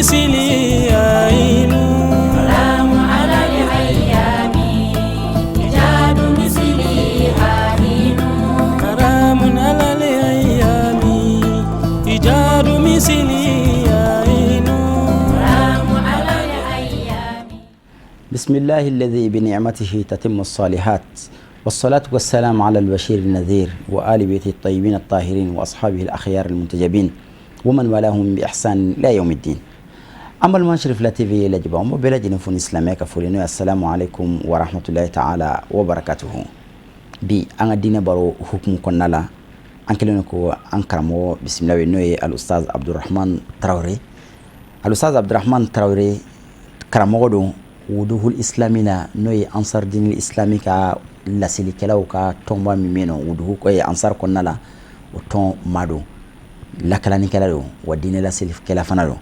مثلي عين حرام على الأيام إيجاد مثلي عين حرام على الأيام إيجاد مثلي عين حرام على الأيام. بسم الله الذي بنعمته تتم الصالحات، والصلاة والسلام على البشير النذير وآل بيته الطيبين الطاهرين وأصحابه الأخيار المنتجبين ومن والاهم بإحسان إلى يوم الدين. An balima Cherifla TV lajɛbaa, an b'aw bɛɛ lajɛlen fo ni silamɛya ka foli n'o ye assalamu alaikum wa rahmatullahi ta'ala wa barakatuhu. Bi an ka diinɛ baro hukumu kɔnɔna la, an kɛlen don ko an karamɔgɔ bisimila ye, n'o ye Alustaz Abdurahman Tarawele. Alustaz Abdurahman Tarawele, karamɔgɔ don Wuduhul Islami la, n'o ye Ansar Dinil Islami ka laselikɛlaw ka tɔnba min bɛ yen nɔ Wuduhu Ansar kɔnɔna la, o tɔn ma don, lakalanikɛla don, wa diinɛ laselikɛla fana don.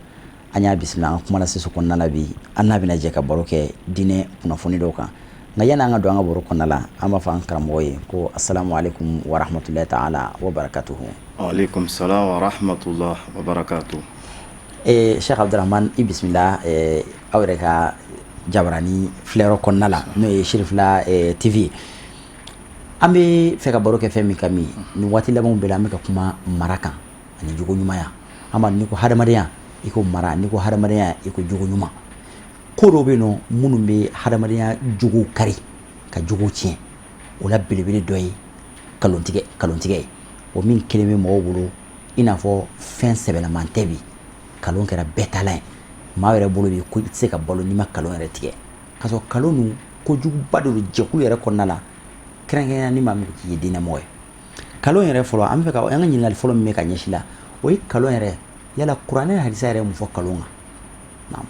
An y'a bisimila an ka kuma lase kɔnɔna la bi, an n'a bɛna jɛ ka baro kɛ diinɛ kunnafoni dɔw kan. Nka yanni an ka don an ka baro kɔnɔna la, an b'a fɔ an karamɔgɔ ye ko assalamu alaikum wa rahmatullahi ta'ala wa barakatuhu. Alaikum salam wa rahmatullah wa barakatuh. Cheikh Abdurahman, i bisimila aw yɛrɛ ka jabarani filɛyɔrɔ kɔnɔna la, n'o ye Cherifla TV. An bɛ fɛ ka baro kɛ fɛn min kan min, nin waati labanw bɛɛ la, an bɛ ka kuma mara kan ani jogo ɲumanya. An b'a n'i ko hadamadenya, i ko mara, n'i ko hadamadenya, i ko jogo ɲuman. Ko dɔw bɛ yen nɔ minnu bɛ hadamadenya jogo kari ka jogo tiɲɛ, o la belebele dɔ ye kalontigɛ. Kalontigɛ ye o min kelen bɛ mɔgɔw bolo i n'a fɔ fɛn sɛbɛlaman tɛ. Bi kalon kɛra bɛɛ taalan ye maa yɛrɛ bolo bi, ko i tɛ se ka balo n'i ma kalon yɛrɛ tigɛ, k'a sɔrɔ kalon ninnu kojuguba de don jɛkulu yɛrɛ kɔnɔna la, kɛrɛnkɛrɛnnenya ni maa min ko k'i ye diinɛmɔgɔ ye. Kalon yɛrɛ fɔlɔ, an bɛ fɛ ka an ka ɲininkali fɔlɔ min bɛ ka ɲɛsin la, o ye kalon yɛrɛ, yala kuranɛ ni hadisa yɛrɛ ye mun fɔ kalon kan? Naam.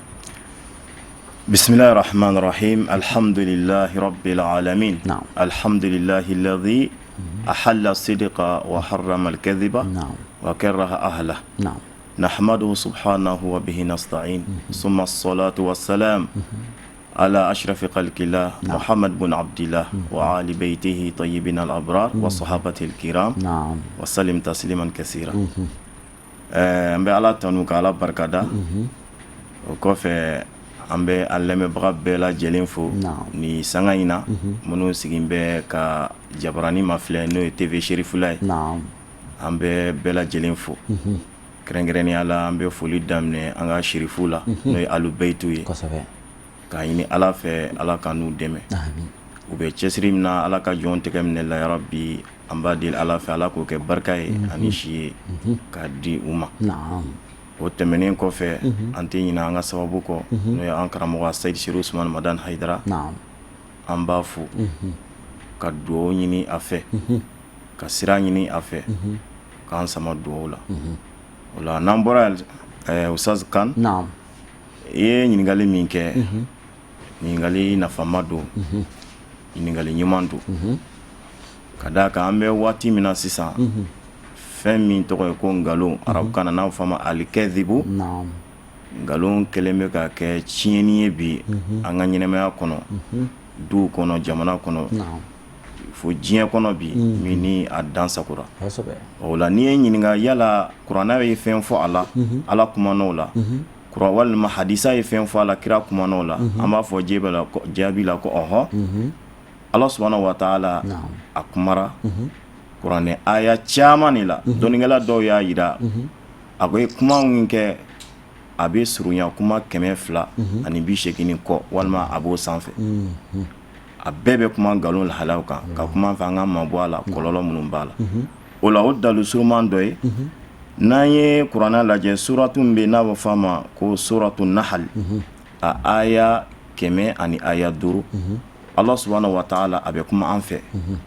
بسم الله الرحمن الرحيم، الحمد لله رب العالمين. نعم. الحمد لله الذي أحل الصدق وحرم الكذب وكره أهله. نحمده سبحانه وبه نستعين، ثم الصلاة والسلام على أشرف خلق الله محمد بن عبد الله وآل بيته طيبين الأبرار وصحابته الكرام وسلم تسليما كثيرا. An bɛ Ala tanu ka Ala barikada. O kɔfɛ, an bɛ an lamɛnbaga bɛɛ lajɛlen fo ni sanga in na, minnu sigilen bɛ ka jabarani ma filɛ, n'o ye TV Cherifla ye. An bɛ bɛɛ lajɛlen fo. Kɛrɛnkɛrɛnnenya la, an bɛ foli daminɛ an ka sirifu la, n'o ye Alu Beyitu ye, k'a ɲini Ala fɛ, Ala ka n'u dɛmɛ. U bɛ cɛsiri min na, Ala ka jɔn tɛgɛ minɛ la yarabi. An b'a deli Ala fɛ, Ala k'o kɛ barika ye ani si ye k'a di u ma. O tɛmɛnen kɔfɛ, an tɛ ɲinɛ an ka sababu kɔ, n'o ye an karamɔgɔ Seyidi Serifu Usumani Madani Hayidara. An b'a fo ka dugawu ɲini a fɛ, ka sira ɲini a fɛ, k'an sama dugawu la. O la, n'an bɔra yan, Ustaz Kan, i ye ɲininkali min kɛ, ɲininkali nafama don, ɲininkali ɲuman don, ka d'a kan an bɛ waati min na sisan, fɛn min tɔgɔ ye ko nkalon, arabukan na n'a fɔ a ma alikɛzibu, nkalon kɛlen bɛ ka kɛ tiɲɛni ye bi an ka ɲɛnamaya kɔnɔ, duw kɔnɔ, jamana kɔnɔ, fo diɲɛ kɔnɔ bi min ni a dan sagora. O la, n'i ye ɲininka yala kuranɛ ye fɛn fɔ a la, Ala kuman'o la, walima hadisa ye fɛn fɔ a la, kira kuman'o la, an b'a fɔ jaabi la ko ɔhɔ, Ala subahana wa taala a kumara kuranɛ aya caman de la. Dɔnnikɛla dɔw y'a jira a ko ye kuma min kɛ, a bɛ surunya kuma 280 ni kɔ walima a b'o sanfɛ. A bɛɛ bɛ kuma nkalon lahalaw kan, ka kuma fɛ an ka mabɔ a la, kɔlɔlɔ minnu b'a la. O la, o dalu suruman dɔ ye, n'an ye kuranɛ lajɛ, suratu min bɛ n'a bɛ fɔ a ma ko suratu Nahal, a aya 105, Ala subahana wa taala a bɛ kuma an fɛ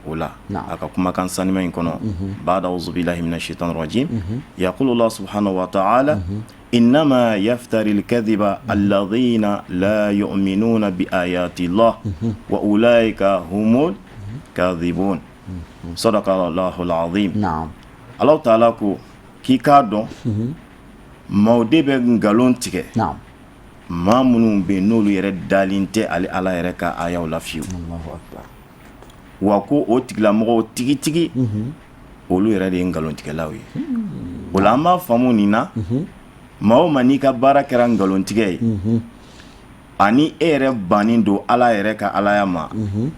o la a ka kumakan sanima in kɔnɔ: ba'da auzubillahi mina shaitani rajim, yaqulu Allah subhanahu wa ta'ala innama yaftari al-kadhiba alladhina la yu'minuna bi ayati Allah wa ulaika humul kadhibun. Sadaqa Allahu al-azim. Ala taala ko k'i k'a dɔn, maaw de bɛ nkalon tigɛ, maa minnu bɛ n'olu yɛrɛ dalen tɛ ale Ala yɛrɛ ka ayaw la fiyewu, wa ko o tigilamɔgɔw tigitigi, olu yɛrɛ de ye nkalontigɛlaw ye. O la, an b'a faamu nin na. Maa o maa n'i ka baara kɛra nkalontigɛ ye, ani e yɛrɛ bannen don Ala yɛrɛ ka alaya ma,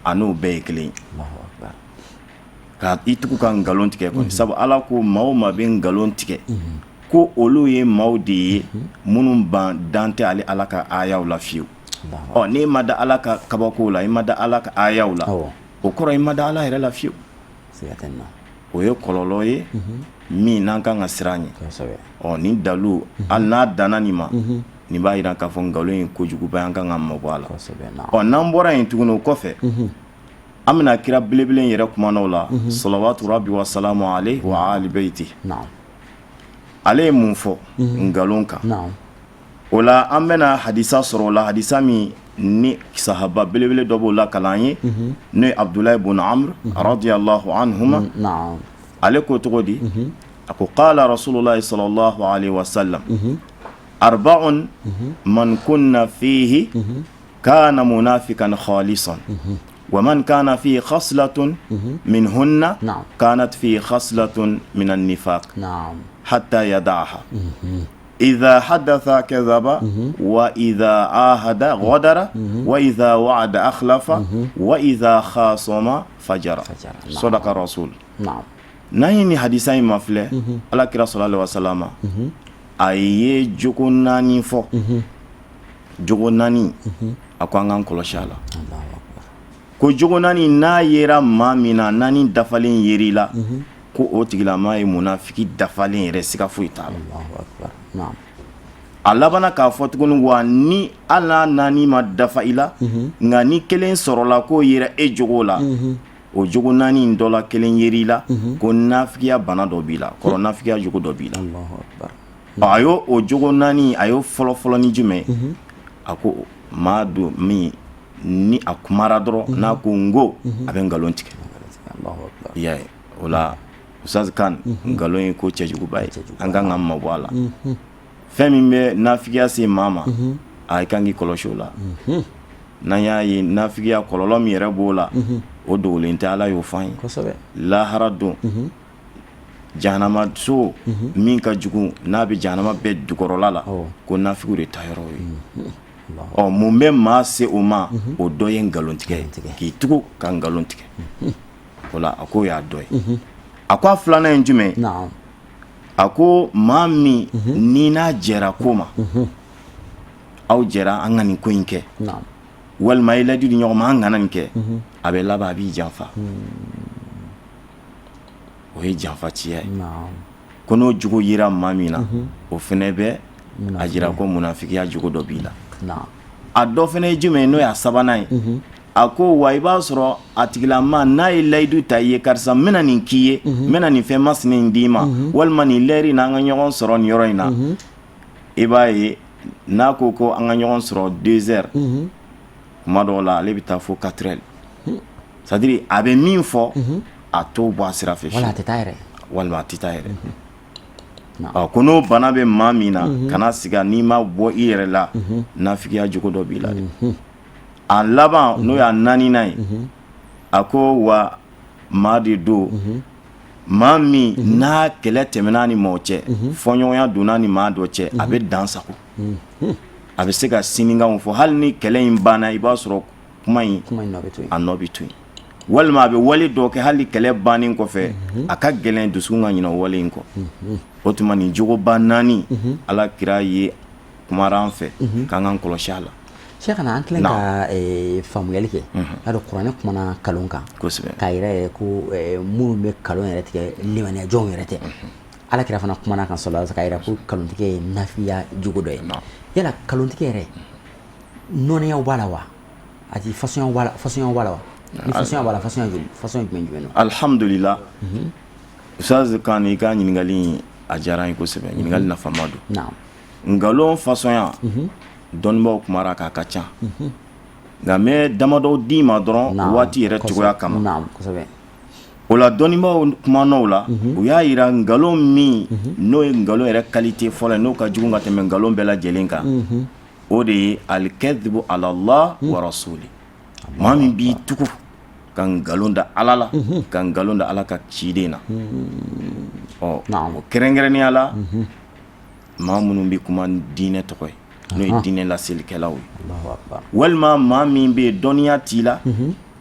a n'o bɛɛ ye kelen ye. Ka i tugu ka nkalon tigɛ kɔni, sabu Ala ko maa o maa bɛ nkalon tigɛ, ko olu ye maaw de ye minnu ban dan tɛ ale Ala ka ayaw la fiyewu. Ɔ n'e ma da Ala ka kabakow la, i ma da Ala ka ayaw la, o kɔrɔ i ma da Ala yɛrɛ la fiyewu. O ye kɔlɔlɔ ye min n'an kan ka siran ɲɛ. Ɔ nin dalu, hali n'a danna nin ma, nin b'a jira k'a fɔ nkalon ye kojuguba, an kan ka mabɔ a la. Ɔ n'an bɔra yen tuguni, o kɔfɛ an bɛna kira belebele yɛrɛ kumana o la, salawatu rabi wa salamu alayhi wa ali bayti. Ale ye mun fɔ nkalon kan? O la an bɛna hadisa sɔrɔ o la, hadisa min ni sahaba belebele dɔ b'o lakali an ye, n'o ye Abudulayi bun Amr radiyallahu anhuma. Ale ko cogo di? A ko qala rasululahi sallallahu alayhi wa sallam arba'un man kunna fihi kana munafikan khalisan wa man kana fihi khaslatun minhunna kanat fihi khaslatun minan nifaq hatta yada'aha idha hadatha kadhaba wa idha ahada ghadara wa idha wa'ada akhlafa wa idha khasama fajara sadaqa rasul. N'an ye nin hadisa in mafilɛ, Ala kira sallallahu alayhi wa sallam a ye jogo naani fɔ, jogo naani. A ko an k'an kɔlɔsi a la, ko jogo naani n'a yera maa min na, naani dafalen yer'i la, ko o tigilamaa ye munafiki dafalen yɛrɛ, siga foyi t'a la. A labanna k'a fɔ tuguni, wa ni hali n'a naani ma dafa i la, nka ni kelen sɔrɔla k'o yera e jogo la, o jogo naani in dɔ la kelen yer'i la, ko nafigiya bana dɔ b'i la, kɔrɔ nafigiya jogo dɔ b'i la. A y'o o jogo naani, a y'o fɔlɔfɔlɔ ni jumɛn? A ko maa don min ni a kumara dɔrɔn, n'a ko n ko, a bɛ nkalon tigɛ. I y'a ye, o la Ustaz Kan, nkalon ye ko cɛjuguba ye, an kan ka mabɔ a la. Fɛn min bɛ nafigiya se maa ma, a kan k'i kɔlɔsi o la. N'an y'a ye nafigiya kɔlɔlɔ min yɛrɛ b'o la, o dogolen tɛ, Ala y'o fɔ an ye. Lahara don, jahanama so min ka jugu, n'a bɛ jahanama bɛɛ jukɔrɔla la, ko nafigiw de ta yɔrɔ ye. Ɔ mun bɛ maa se o ma? O dɔ ye nkalontigɛ ye, k'i tugu ka nkalon tigɛ. O la a k'o y'a dɔ ye. A ko a filanan ye jumɛn? A ko maa min ni n'a jɛra ko ma, aw jɛra an ka nin ko in kɛ, walima i layidu di ɲɔgɔn ma an kana nin kɛ, a bɛ laban a b'i janfa. O ye janfaciya ye. Ko n'o jogo yera maa min na, o fana bɛ a jira ko munafigiya jogo dɔ b'i la. A dɔ fana ye jumɛn ye, n'o y'a sabanan ye? A ko wa i b'a sɔrɔ a tigilama n'a ye layidu ta i ye, karisa n bɛna nin k'i ye, n bɛna nin fɛn masina in d'i ma, walima nin lɛri in na an ka ɲɔgɔn sɔrɔ nin yɔrɔ in na, i b'a ye n'a ko ko an ka ɲɔgɔn sɔrɔ 2 heures, kuma dɔw la ale bɛ taa fo 4 heures, c'est à dire a bɛ min fɔ, a t'o bɔ a sira fɛ, a tɛ taa yɛrɛ, walima a tɛ taa yɛrɛ. Ko n'o bana bɛ maa min na, kana siga, n'i ma bɔ i yɛrɛ la, nafigiya jogo dɔ b'i la dɛ. A laban, n'o y'a naaninan ye, a ko wa maa de don, maa min n'a kɛlɛ tɛmɛna ni mɔgɔ cɛ, fɔɲɔgɔnya donna ni maa dɔ cɛ, a bɛ dan sago, a bɛ se ka sinikanw fɔ. Hali ni kɛlɛ in banna, i b'a sɔrɔ kuma in a nɔ bɛ to yen, walima a bɛ wale dɔ kɛ, hali kɛlɛ bannen kɔfɛ, a ka gɛlɛn dusukun ka ɲinɛ o wale in kɔ. O tuma nin jogoba naani, Ala kira ye kumara an fɛ k'an k'an kɔlɔsi a la. Cheikhana, an tilen ka faamuyali kɛ, y'a dɔn kuranɛ kumana kalon kan k'a yira yɛrɛ ko minnu bɛ kalon yɛrɛ tigɛ, limaniya jɔnw yɛrɛ tɛ. Ala kira fana kumana kan sɔrɔ k'a yira ko kalontigɛ ye nafiya jogo dɔ ye. Yala kalontigɛ yɛrɛ nɔnɛyaw b'a la wa? A ti façon b'a la, façon b'a la wa? Ni façon b'a la, façon joli, façon jumɛn jumɛn don? Alhamdulillah, Ustaz Kan, i ka ɲininkali a diyara n ye kosɛbɛ, ɲininkali nafama don. Nkalon façon, dɔnnibaw kumara k'a ka ca, nka n bɛ damadɔ d'i ma dɔrɔn waati yɛrɛ cogoya kama. O la dɔnnibaw kumana la, u y'a jira nkalon min n'o ye nkalon yɛrɛ qualité fɔlɔ ye, n'o ka jugu ka tɛmɛ nkalon bɛɛ lajɛlen kan, o de ye alikadibu alallah wa rasuli. Maa min b'i tugu ka nkalon da Ala la, ka nkalon da Ala ka ciden na, ɔ o kɛrɛnkɛrɛnnenya la. Maa minnu bɛ kuma diinɛ tɔgɔ ye, n'o ye diinɛ laselikɛlaw ye, walima maa min bɛ yen dɔnniya t'i la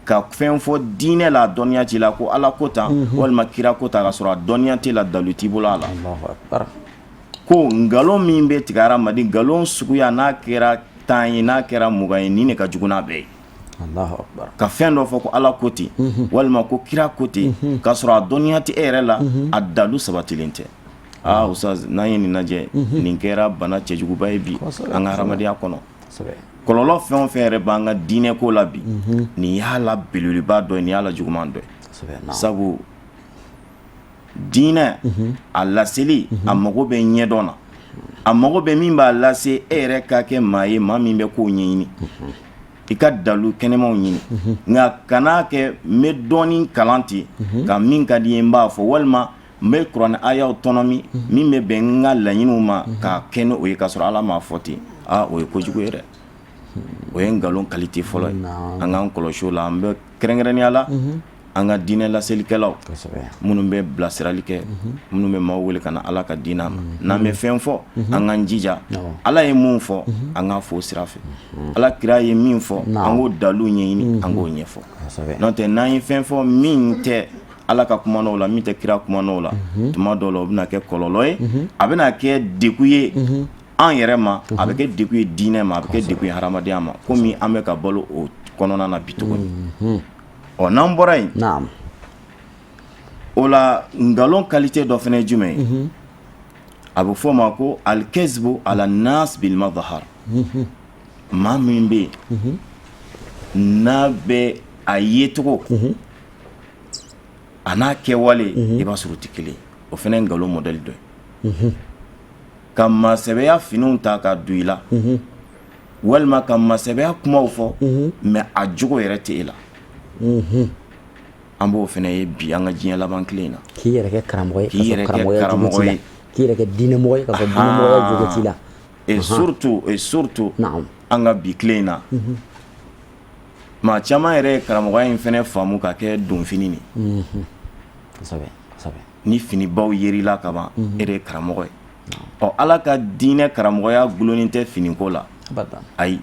ka fɛn fɔ diinɛ la, dɔnniya t'i la ko Ala ko tan walima kira ko tan, ka sɔrɔ a dɔnniya t'i la, dalu t'i bolo a la. Ko nkalon min bɛ tigɛ hadamaden, nkalon suguya n'a kɛra 10 ye, n'a kɛra 20 ye, nin de ka jugu n'a bɛɛ ye. Ka fɛn dɔ fɔ ko Ala ko ten walima ko kira ko ten, k'a sɔrɔ a dɔnniya tɛ e yɛrɛ la, a dalu sabatilen tɛ. Aa ustaz, n'an ye nin lajɛ, nin kɛra bana cɛjuguba ye bi an ka hadamadenya kɔnɔ. Kɔlɔlɔ fɛn o fɛn yɛrɛ b'an ka diinɛ ko la bi, nin y'a la belebeleba dɔ ye, nin y'a la juguman dɔ ye. Sabu diinɛ a laseli, a mago bɛ ɲɛdɔn na, a mago bɛ min b'a lase e yɛrɛ ka kɛ maa ye, maa min bɛ kow ɲɛɲini, i ka dalu kɛnɛmaw ɲini. Nka kan'a kɛ n bɛ dɔɔnin kalan ten ka min ka di n ye n b'a fɔ, walima n bɛ kuranɛ ayaw tɔnɔmi min bɛ bɛn n ka laɲiniw ma k'a kɛ ni o ye, k'a sɔrɔ Ala m'a fɔ ten. Aa, o ye kojugu ye dɛ, o ye nkalon qualité fɔlɔ ye. An k'an kɔlɔsi o la. An bɛ kɛrɛnkɛrɛnnenya la an ka diinɛ laselikɛlaw minnu bɛ bilasirali kɛ, minnu bɛ maaw wele ka na Ala ka diinɛ ma, n'an bɛ fɛn fɔ, an k'an jija Ala ye mun fɔ, an k'a fɔ o sira fɛ. Ala kira ye min fɔ, an k'o dalu ɲɛɲini, an k'o ɲɛfɔ. N'o tɛ, n'an ye fɛn fɔ min tɛ Ala ka kuma la, min tɛ kira kuma la, tuma dɔw la o bɛna kɛ kɔlɔlɔ ye, a bɛna kɛ degun ye an yɛrɛ ma, a bɛ kɛ degun ye diinɛ ma, a bɛ kɛ degun ye hadamadenya ma, komi an bɛ ka balo o kɔnɔna na bi tuguni. Ɔ, n'an bɔra yen, o la nkalon qualité dɔ fana ye jumɛn ye? A bɛ fɔ o ma ko الكذب على الناس بالمظهر. Maa min bɛ yen n'a bɛ a yecogo a n'a kɛwale, i b'a sɔrɔ o tɛ kelen. O fana ye nkalon modèle dɔ ye. Ka maasɛbɛya finiw ta ka don i la, walima ka maasɛbɛya kumaw fɔ, mais a jogo yɛrɛ tɛ e la. An b'o fana ye bi an ka diɲɛ laban tile in na. K'i yɛrɛ kɛ karamɔgɔ ye. K'i yɛrɛ kɛ karamɔgɔ ye. K'i yɛrɛ kɛ diinɛmɔgɔ ye, ka sɔrɔ diinɛmɔgɔya jogo t'i la. Et surtout an ka bi tile in na, maa caman yɛrɛ ye karamɔgɔya in fana faamu ka kɛ donfini de. Ni finibaw yerila ka ban, e de ye karamɔgɔ ye. Ɔ, Ala ka diinɛ karamɔgɔya gulonnen tɛ finiko la, ayi.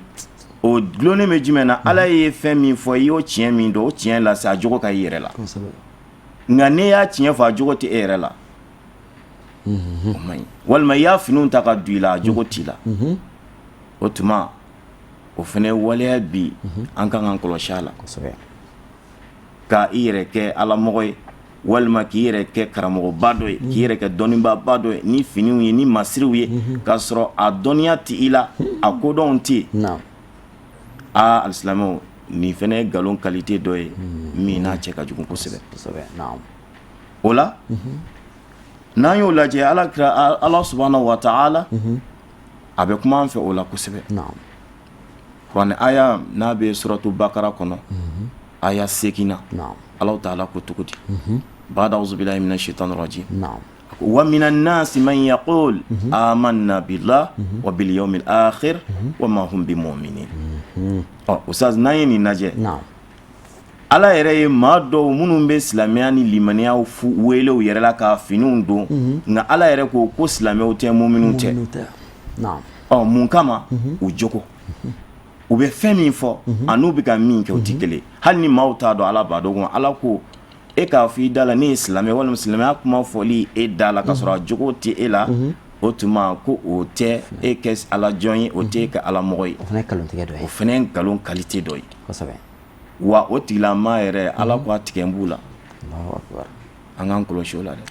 O gulonnen bɛ jumɛn na? Ala ye fɛn min fɔ, i y'o tiɲɛ min dɔn, o tiɲɛ lase, a jogo ka i yɛrɛ la. Nka n'i y'a tiɲɛ fɔ, a jogo tɛ e yɛrɛ la, o man ɲi. Walima i y'a finiw ta ka don i la, a jogo t'i la. O tuma o fana ye waleya bi an kan k'an kɔlɔsi a la. Ka i yɛrɛ kɛ alamɔgɔ ye, walima k'i yɛrɛ kɛ karamɔgɔba dɔ ye, k'i yɛrɛ kɛ dɔnnibaaba dɔ ye ni finiw ye, ni masiriw ye, k'a sɔrɔ a dɔnniya tɛ i la, a kodɔnw tɛ yen. Aa, alisilamɛw, nin fana ye nkalon qualité dɔ ye min n'a cɛ ka jugu kosɛbɛ. O la, n'an y'o lajɛ, Ala kira, Ala سبحانه وتعالى a bɛ kuma an fɛ o la kosɛbɛ. Kuranɛ aya n'a bɛ suratu Bakara kɔnɔ, aya 8 na, Ala taala ko cogo di? بعد أعوذ بالله من الشيطان الرجيم, ومن الناس من يقول آمنا بالله وباليوم الآخر وما هم بمؤمنين. Ɔ ustaz, n'an ye nin lajɛ, Ala yɛrɛ ye maa dɔw minnu bɛ silamɛya ni limaniya wele u yɛrɛ la ka finiw don, nka Ala yɛrɛ ko ko silamɛw tɛ, muminu tɛ. Ɔ, mun kama? U jogo, u bɛ fɛn min fɔ an'u bɛ ka min kɛ, o tɛ kelen. Hali ni maaw t'a dɔn, Ala b'a dɔn. Ala ko e k'a fɔ i da la ne ye silamɛ, walima silamɛya kuma fɔli e da la, ka sɔrɔ a jogo tɛ e la, o tuma ko o tɛ e kɛ Ala jɔn ye, o tɛ e kɛ Ala mɔgɔ ye. O fana ye nkalontigɛ dɔ ye. O fana ye nkalon qualité dɔ ye. Wa o tigilamaa yɛrɛ, Ala ko a tigɛ n b'u la. An k'an kɔlɔsi o la dɛ.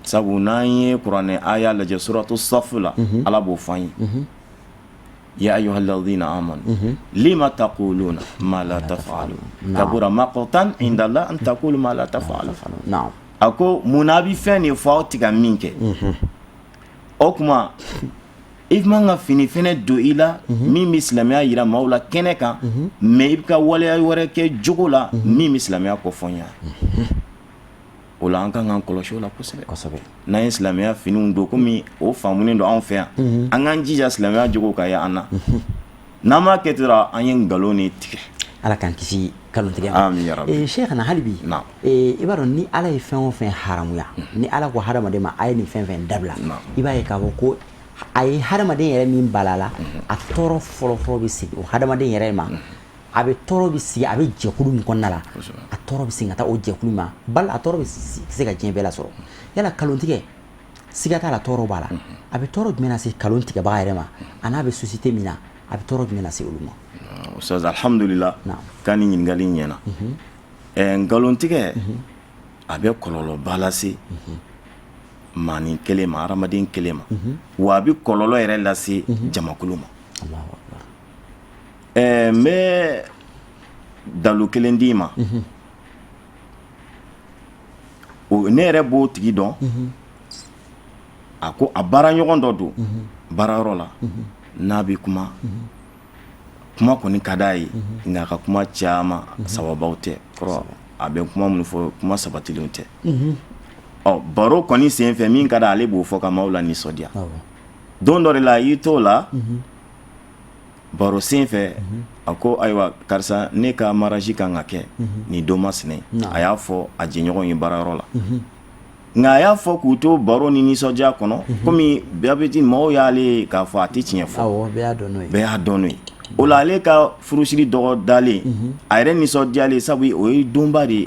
Sabu n'an ye kuranɛ aya lajɛ, suratu Saf la, Ala b'o fɔ an ye: يا أيها الذين آمنوا لم تقولون ما لا تفعلون كبر مقتا عند الله أن تقولوا ما لا تفعلون. A ko mun na a bɛ fɛn de fɔ aw tɛ ka min kɛ? O tuma i man ka fini fɛnɛ don i la min bɛ silamɛya yira maaw la kɛnɛ kan, mais i bɛ ka waleya wɛrɛ kɛ jogo la min bɛ silamɛya kɔfɔ n ye. O la, an kan k'an kɔlɔsi o la kosɛbɛ. N'an ye silamɛya finiw don, komi o faamunen don anw fɛ yan, an k'an jija silamɛya jogo ka ye an na. N'an m'a kɛ ten, an ye nkalon de tigɛ. Ala k'an kisi. nkalontigɛ ma. Amin ya rabbi. Cheikhana, hali bi i b'a dɔn, ni Ala ye fɛn o fɛn haramuya, ni Ala ko hadamaden ma a ye nin fɛn fɛn dabila, i b'a ye k'a fɔ ko a ye hadamaden yɛrɛ min bala la, a tɔɔrɔ fɔlɔfɔlɔ bɛ segin o hadamaden yɛrɛ ma. A bɛ tɔɔrɔ bɛ sigi, a bɛ jɛkulu min kɔnɔna la, a tɔɔrɔ bɛ segin ka taa o jɛkulu ma, bali a tɔɔrɔ bɛ se ka diɲɛ bɛɛ lasɔrɔ. Yala nkalontigɛ, siga t'a la, tɔɔrɔ b'a la. A bɛ tɔɔrɔ jumɛn lase nkalon tigɛbaga yɛrɛ ma, a n'a bɛ société min na, a bɛ tɔɔrɔ jumɛn lase olu ma? Ustaz, alhamdulillah k'a ni ɲininkali ɲɛna. Nkalontigɛ, a bɛ kɔlɔlɔba lase maanin kelen ma, hadamaden kelen ma, wa a bɛ kɔlɔlɔ yɛrɛ lase jamakulu ma. N bɛ dalu kelen d'i ma. Ne yɛrɛ b'o tigi dɔn. A ko a baara ɲɔgɔn dɔ don baarayɔrɔ la. N'a bɛ kuma, kuma kɔni ka d'a ye, nka a ka kuma caman sababaw tɛ kɔrɔ. A bɛ kuma minnu fɔ, kuma sabatilenw tɛ. Ɔ, baro kɔni senfɛ, min ka di ale b'o fɔ ka maaw la nisɔndiya. Don dɔ de la, y'i t'o la baro senfɛ, a ko: "Ayiwa karisa, ne ka mariage kan ka kɛ nin don masina." A y'a fɔ a jɛɲɔgɔn ye baarayɔrɔ la, nka a y'a fɔ k'u to baro ni nisɔndiya kɔnɔ, komi bɛɛ maaw y'ale k'a fɔ a tɛ tiɲɛ fɔ, bɛɛ y'a dɔn n'o ye. O la, ale ka furusiri dɔgɔ dalen, a yɛrɛ nisɔndiyalen, sabu o ye donba de ye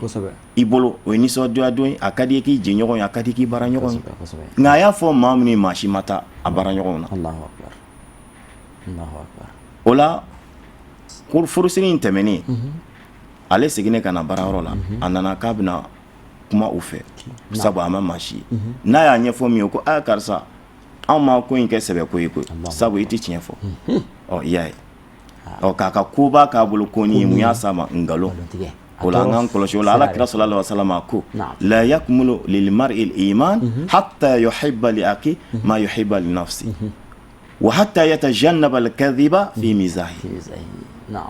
i bolo, o ye nisɔndiya don ye, a ka di k'i jɛɲɔgɔn ye, a ka di k'i baara ɲɔgɔn ye. Nka a y'a fɔ maa min, maa si ma taa a baara ɲɔgɔn na. O la, furusiri in tɛmɛnen, ale seginnen ka na baarayɔrɔ la, a nana k'a bɛna kuma u fɛ, sabu a ma maa si ye. N'a y'a ɲɛfɔ min ye ko: "Aa karisa, anw ma ko in kɛ sɛbɛ ko ye koyi, sabu i tɛ tiɲɛ fɔ." Ɔ, i y'a ye, ɔ, k'a ka koba k'a bolo ko nin ye mun y'a s'a ma? Nkalon. O la, an k'an kɔlɔsi o la. Ala kira sallallahu alaihi wasallam ko: la yakmulu lil mar'i al iman hatta yuhibba li akhi ma yuhibba li nafsi wa hatta yatajannaba al kadhiba fi mizahi.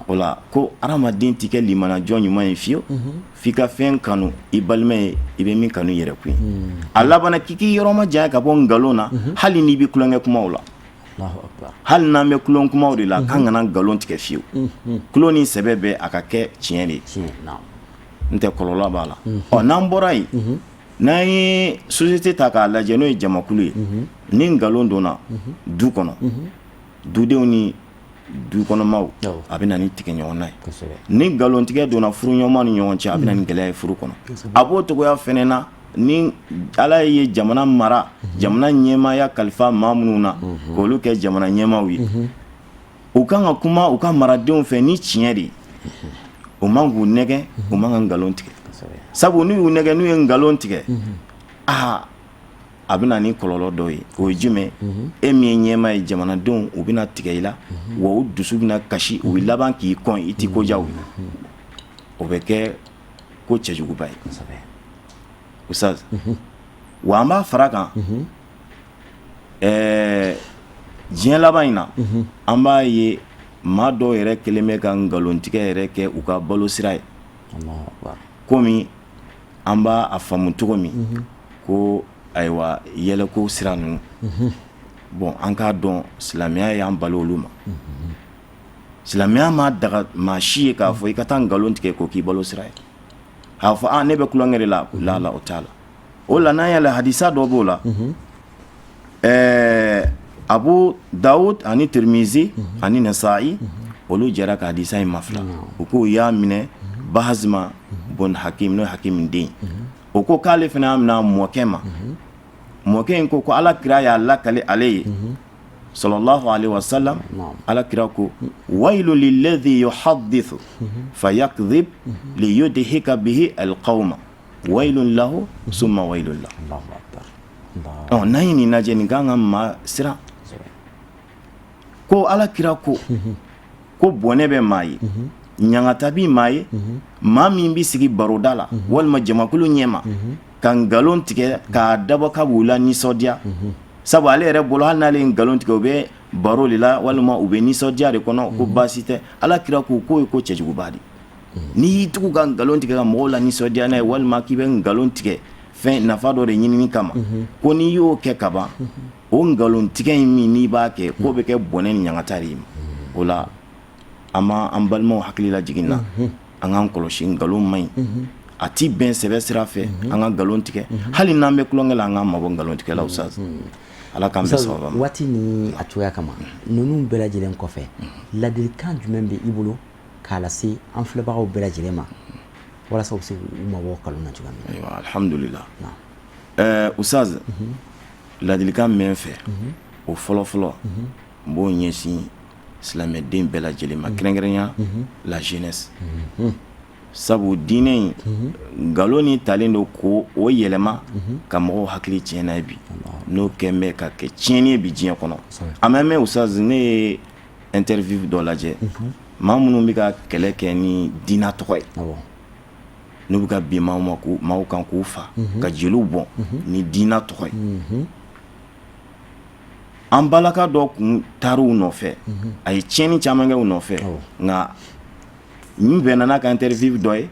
O la, ko hadamaden tɛ kɛ limanajɔn ɲuman ye fiyewu f'i ka fɛn kanu i balima ye, i bɛ min kanu i yɛrɛ kun ye. A labanna k'i k'i yɔrɔ majanya ka bɔ nkalon na, hali n'i bɛ tulonkɛ kumaw la, hali n'an bɛ tulon kumaw de la, k'an kana nkalon tigɛ fiyewu. Tulon ni sɛbɛ bɛɛ, a ka kɛ tiɲɛ de ye, n tɛ kɔlɔlɔ b'a la. Ɔ, n'an bɔra yen, n'an ye société ta k'a lajɛ, n'o ye jamakulu ye, ni nkalon donna du kɔnɔ, dudenw ni du kɔnɔmaw, a bɛ na ni tigɛ ɲɔgɔn na ye. Ni nkalontigɛ donna furuɲɔgɔnma ni ɲɔgɔn cɛ, a bɛ na ni gɛlɛya ye furu kɔnɔ. A b'o togoya fɛnɛ na, ni Ala ye jamana mara, jamana ɲɛmaaya kalifa maa minnu na k'olu kɛ jamana ɲɛmaaw ye, u kan ka kuma u ka maradenw fɛ ni tiɲɛ de ye. O man k'u nɛgɛ, u man ka nkalon tigɛ, sabu n'u y'u nɛgɛ, n'u ye nkalon tigɛ, aa, a bɛ na ni kɔlɔlɔ dɔ ye. O ye jumɛn? E min ye ɲɛmaa ye, jamanadenw, u bɛna tigɛ i la, wa u dusu bɛna kasi, u bɛ laban k'i kɔn, i t'i ko diya u ye. O bɛ kɛ ko cɛjuguba ye, Ustaz. Wa an b'a fara kan, diɲɛ laban in na, an b'a ye maa dɔw yɛrɛ kɛlen bɛ ka nkalontigɛ yɛrɛ kɛ u ka balo sira ye, komi an b'a a faamu cogo min ko ayiwa, yɛlɛko sira ninnu. Bon, an k'a dɔn, silamɛya y'an balo olu ma. Silamɛya ma daga maa si ye k'a fɔ i ka taa nkalon tigɛ k'o k'i balo sira ye, k'a fɔ a ne bɛ tulonkɛ de la. La la, o t'a la. O la, n'an y'a hadisa dɔ b'o la, Abu Dawud ani Tirmizi ani Nasa'i, olu jɛra ka hadisa in mafila. U k'u y'a minɛ Bahazma bon Hakim, n'o ye Hakim den. O ko k'ale fana y'a minɛ a mɔkɛ ma. Mɔkɛ in ko ko Ala kira y'a lakale ale ye sallallahu alaihi wasallam. Ala kira ko: wailu lilladhi yuhaddithu fayakdhib liyudhika bihi alqawma, wailun lahu summa wailun lahu. Ɔ, n'an ye nin lajɛ, nin kan ka maa siran ko Ala kira ko ko bɔnɛ bɛ maa ye, ɲangata bi maa ye, maa min bɛ sigi baroda la walima jamakulu ɲɛma ka nkalon tigɛ k'a dabɔ k'a b'u la nisɔndiya, sabu ale yɛrɛ bolo, hali n'ale ye nkalon tigɛ, u bɛ baro de la walima u bɛ nisɔndiya de kɔnɔ, ko baasi tɛ. Ala kira ko k'o ye ko cɛjuguba de. N'i y'i tugu ka nkalon tigɛ ka mɔgɔw la nisɔndiya n'a ye, walima k'i bɛ nkalon tigɛ fɛn nafa dɔ de ɲinini kama, ko n'i y'o kɛ kaban, o nkalon tigɛ in min n'i b'a kɛ, k'o bɛ kɛ bɔnɛ ni ɲangata de ye. O la, an b'an balimaw hakili lajigin na. An k'an kɔlɔsi, nkalon man ɲi, a ti bɛn sɛbɛ sira fɛ an ka nkalon tigɛ. Hali n'an bɛ tulonkɛ la, an k'an mabɔ nkalon tigɛ la. Ustaz, Ala k'an bɛn sababa ma. Waati ni a cogoya kama, ninnu bɛɛ lajɛlen kɔfɛ, ladilikan jumɛn bɛ i bolo k'a lase an filɛbagaw bɛɛ lajɛlen ma walasa u bɛ se k'u mabɔ nkalon na cogoya min na? Ayiwa, alhamdulillah. Ustaz, ladilikan min fɛ, o fɔlɔ fɔlɔ, n b'o ɲɛsin silamɛden bɛɛ lajɛlen ma, kɛrɛnkɛrɛnya la jeunesse, sabu diinɛ in, nkalon ni talen don ko o yɛlɛma ka mɔgɔw hakili tiɲɛ n'a ye bi, n'o kɛn bɛ ka kɛ tiɲɛni ye bi diɲɛ kɔnɔ. A ma mɛn, Ustaz, ne ye interview dɔ lajɛ, maa minnu bɛ ka kɛlɛ kɛ ni diinɛ tɔgɔ ye, n'u bɛ ka bin maaw ma, k'u maaw kan k'u fa ka jeliw bɔn ni diinɛ tɔgɔ ye. An balaka dɔ kun taar'u nɔfɛ, a ye tiɲɛni caman kɛ u nɔfɛ, nka n bɛnna n'a ka interview dɔ ye.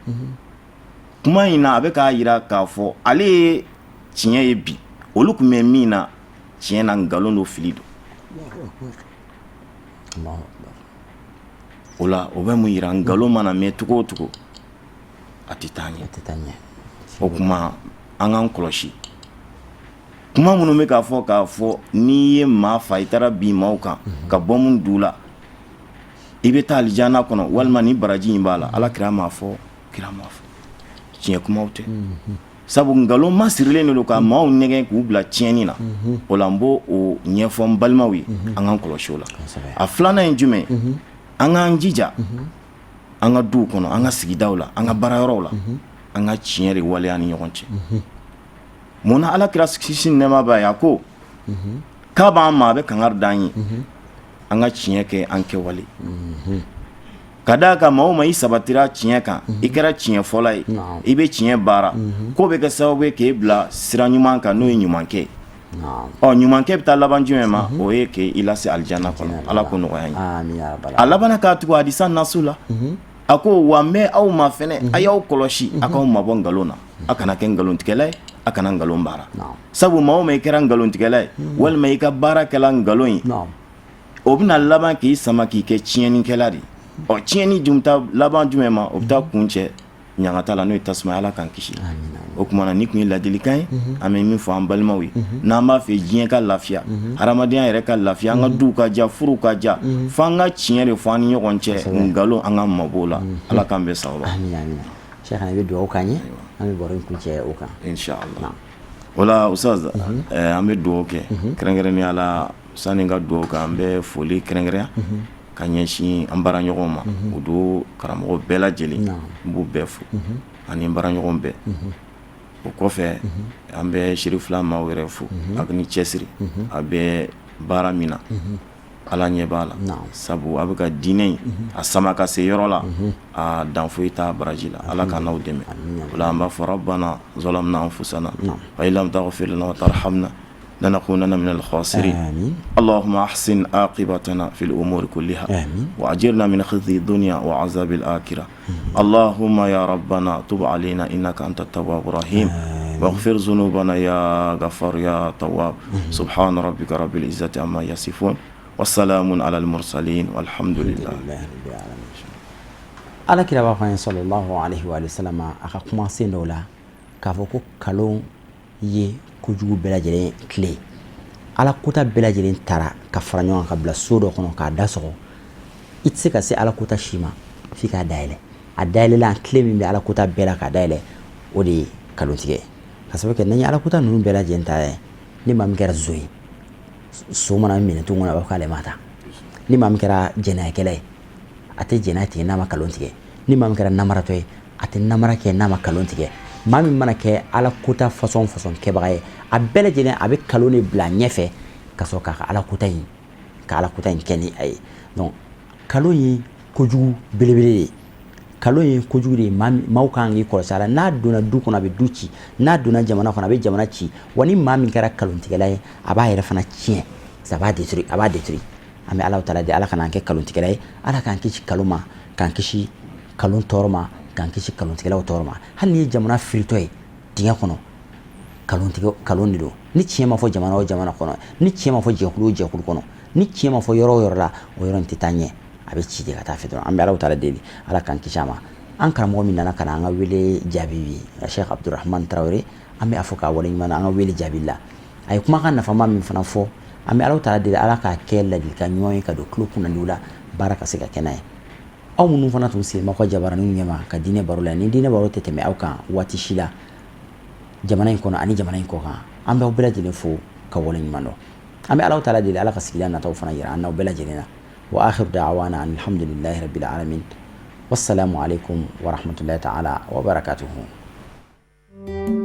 Kuma in na, a bɛ k'a jira k'a fɔ ale ye tiɲɛ ye bi, olu tun bɛ min na tiɲɛ na, nkalon don, fili don. O la, o bɛ mun jira? Nkalon mana mɛn cogo o cogo, a tɛ taa ɲɛ. O tuma, an k'an kɔlɔsi kuma minnu bɛ k'a fɔ n'i ye maa fa, i taara bin maaw kan ka bɔ mun du la, i bɛ taa alijana kɔnɔ, walima ni baraji in b'a la. Ala kira m'a fɔ, kira m'a fɔ, tiɲɛ kumaw tɛ, sabu nkalon ma sirilen de don ka maaw nɛgɛn k'u bila tiɲɛni na. O la, n b'o o ɲɛfɔ n balimaw ye, an k'an kɔlɔsi o la. A filanan ye jumɛn? An k'an jija an ka duw kɔnɔ, an ka sigidaw la, an ka baarayɔrɔw la, an ka tiɲɛ de waleya ni ɲɔgɔn cɛ. Munna? Ala kira, kisi ni nɛɛma b'a ye, a ko k'a b'an ma, a bɛ kangari d'an ye an ka tiɲɛ kɛ an kɛwale, ka d'a kan maa o maa i sabatira tiɲɛ kan, i kɛra tiɲɛfɔla ye, i bɛ tiɲɛ baara, k'o bɛ kɛ sababu ye k'e bila sira ɲuman kan, n'o ye ɲumankɛ. Ɔ, ɲumankɛ bɛ taa laban jumɛn ma? O ye k'i lase alijana kɔnɔ. Ala ko nɔgɔya ye. A labanna k'a tugu hadisa nasu la, a ko wa n bɛ aw ma fɛnɛ, a y'aw kɔlɔsi, a k'aw mabɔ nkalon na, a kana kɛ nkalontigɛla ye, a kana nkalon baara, sabu maa o maa i kɛra nkalontigɛla ye, walima i ka baara kɛla nkalon ye, o bɛna laban k'i sama k'i kɛ tiɲɛnikɛla de. Ɔ, tiɲɛni dun bɛ taa laban jumɛn ma? O bɛ taa kun cɛ ɲangata la, n'o ye tasuma ye. Ala k'an kisi. O tuma na, ni tun ye ladilikan ye an bɛ min fɔ an balimaw ye, n'an b'a fɛ diɲɛ ka lafiya, hadamadenya yɛrɛ ka lafiya, an ka duw ka diya, furuw ka diya, fo an ka tiɲɛ de fɔ an ni ɲɔgɔn cɛ. Nkalon, an ka mabɔ la. Ala k'an bɛn sababa. Cheikh, i bɛ dugawu k'an ye, an bɛ baro in kuncɛ o kan. Inshallah. O la, Ustaz, an bɛ dugawu kɛ kɛrɛnkɛrɛnnenya la. Sani ka dugawu kɛ, an bɛ foli kɛrɛnkɛrɛnya ka ɲɛsin an baaraɲɔgɔnw ma, o don karamɔgɔ bɛɛ lajɛlen, n b'u bɛɛ fo ani baaraɲɔgɔn bɛɛ. O kɔfɛ, an bɛ Cherifla maaw yɛrɛ fo a ni cɛsiri a bɛ baara min na. Ala ɲɛ b'a la, sabu a bɛ ka diinɛ in a sama ka se yɔrɔ la, a dan foyi t'a baraji la. Ala ka n'aw dɛmɛ. O la, an b'a fɔ: ربنا ظلمنا أنفسنا وإن لم تغفر لنا وترحمنا لنكونن من الخاسرين. آمين. اللهم أحسن عاقبتنا في الأمور كلها. آمين. وأجرنا من خزي الدنيا وعذاب الآخرة. اللهم يا ربنا تب علينا إنك أنت التواب الرحيم. واغفر ذنوبنا يا غفار يا تواب. سبحان ربك رب العزة عما يصفون والسلام على المرسلين والحمد لله. رب العالمين. Ala kira b'a fɔ an ye, صلى الله عليه وسلم, a ka kumasen dɔw la, k'a fɔ ko kalon ye kojugu bɛɛ lajɛlen tile. Ala kota bɛɛ lajɛlen taara ka fara ɲɔgɔn kan ka bila so dɔ kɔnɔ k'a da sɔgɔ. I tɛ se ka se ala kota si ma f'i k'a dayɛlɛ. A dayɛlɛla, tile min bɛ ala kota bɛɛ la k'a dayɛlɛ, o de ye kalontigɛ ye. Ka sababu kɛ n'an ye ala kota ninnu bɛɛ lajɛlen ta ye, ni maa min kɛra zon ye, so mana minɛ cogo min na, a b'a fɔ k'ale ma ta. Ni maa min kɛra jɛnɛyakɛla ye, a tɛ jɛnɛya tigɛ n'a ma kalon tigɛ. Ni maa min kɛra namaratɔ ye, a tɛ namara kɛ n'a ma kalon tigɛ. Maa min mana kɛ ala kota façon façon kɛbaga ye, a bɛɛ lajɛlen a bɛ kalon de bila ɲɛfɛ ka sɔrɔ k'a ka ala kota in, ka ala kota in kɛ ni a ye. Donc kalon ye kojugu belebele de ye, kalon ye kojugu de ye. Maaw kan k'i kɔlɔsi a la. N'a donna du kɔnɔ, a bɛ du ci. N'a donna jamana kɔnɔ, a bɛ jamana ci. Wa ni maa min kɛra kalontigɛla ye, a b'a yɛrɛ fana tiɲɛ, a b'a détruire, a b'a détruire. An bɛ Ala taala di, Ala kana an kɛ kalontigɛla ye. Ala k'an kisi kalon ma, k'an kisi kalon tɔɔrɔ ma, k'an kisi kalontigɛlaw tɔɔrɔ ma. Hali n'i ye jamana firitɔ ye dingɛ kɔnɔ, kalontigɛ, kalon de don. Ni tiɲɛ ma fɔ jamana o jamana kɔnɔ, ni tiɲɛ ma fɔ jɛkulu o jɛkulu kɔnɔ, ni tiɲɛ ma fɔ yɔrɔ o yɔrɔ la, o yɔrɔ in tɛ taa ɲɛ, a bɛ ci de ka taa fɛ dɔrɔn. An bɛ Ala taala deli, Ala k'an kisi a ma. An karamɔgɔ min nana ka na an ka wele jaabi bi, Sheikh Abdurahman Tarawele, an bɛ a fo k'a waleɲuman an ka wele jaabi la. A ye kumakan nafama min fana fɔ, an bɛ Ala taala deli, Ala k'a kɛ ladilikan ɲuman ye ka don tulo kunnandiw la, baara ka se ka kɛ n'a ye. Aw minnu fana tun sigilen b'aw ka jabaraninw ɲɛma ka diinɛ baro la, ni diinɛ baro tɛ tɛmɛ aw kan waati si la jamana in kɔnɔ ani jamana in kɔ kan, an b'aw bɛɛ lajɛlen fo ka waleɲuman dɔn. An bɛ Ala taala deli, Ala ka sigida nataw fana yira an n'aw bɛɛ lajɛlen na. Wa akhiru da'wana alhamdulillahi rabbil alamin, wassalamu alaikum wa rahmatullahi ta'ala wa barakatuhu.